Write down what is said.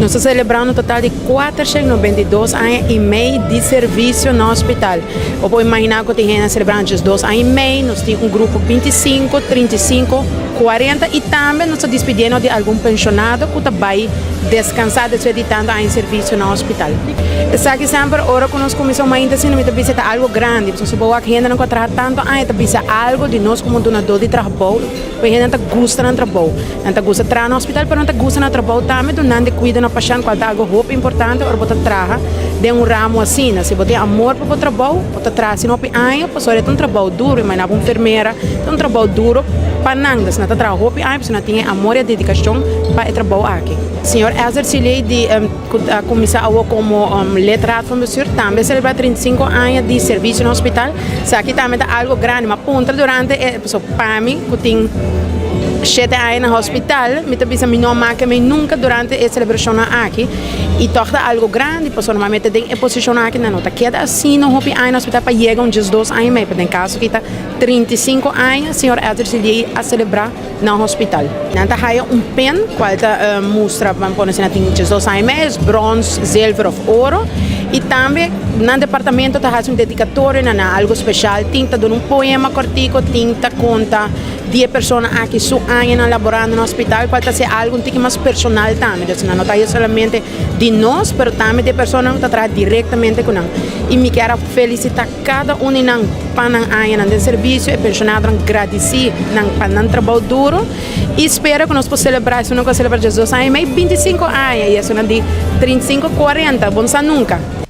Nos ta selebrando un total di 492 aña i mei di servisio na hospital. Bo por imaginá ku tin hende selebrando 12 aña i mei, nos tin un grupo 25, 35, 40 i tambe nos ta dispidiendo di algun penshonado ku ta bai deskansá despues di tantu aña di servisio na hospital. Esaki semper ora ku nos kuminsá un mainta asina mi ta bisa ta algu grandi, pasobra si bo wak hendenan ku a traha tantu aña ta bisa algu di nos komo dunadó di trabou, ku e hendenan ta gusta nan trabou. Nan ta gusta traha na hospital pero nan ta gusta nan trabou tambe dunante kuido na pashènt kual ta algu hopi importante ora bo ta traha den un ramo asina. Si bo tin amor pa bo trabou bo ta traha asina hopi aña pasobra e ta un trabou duro. Imagina bo un enfermera ta un trabou duro pa nan. Dus nan ta traha hopi aña pasobra nan tin e amor i e dedikashon pa e trabou aki. Señor Ezer Siley di ku a kuminsá awor komo lid raad van bestuur tambe a selebrá 35 aña di servisio na hospital. Esaki tambe ta algu grandi. Mi a puntra durante e pasobra pa mi ku tin shete aña na hospital, mi ta bisa mi no a maka mi nunka durante e selebrashonnan aki i tòg ta algu grandi pasobra normalmente den e posishonnan aki nan no ta keda asina hopi aña na hospital pa yega un 12 aña i mei, pero den kaso aki ta 35 aña señor Edgar Siliey a selebrá na hospital. Nan ta haya un pen cual ta mustra, ban pone si nan tin 12 aña i mei, es brons, zilver of oro y tambe nan departamento ta haci un dedicatorio na nan, algo special, tin ta duna un poema cortico, tin ta conta di e persona aki su añanan laborando na hospital cual ta haci algo un tiki mas personal tambe, dus nan no ta haci solamente di nos pero tambe di e personanan cu ta traha directamente cu nan y mi kier a felicita cada un di nan pa nan añanan den servicio, e pensionadonan gradici nan pa nan trabou duro y spera cu nos por celebra, esun nan cu a celebra 12 aña y mei, 25 aña y esunnan di 35, 40, bo no sa nunca.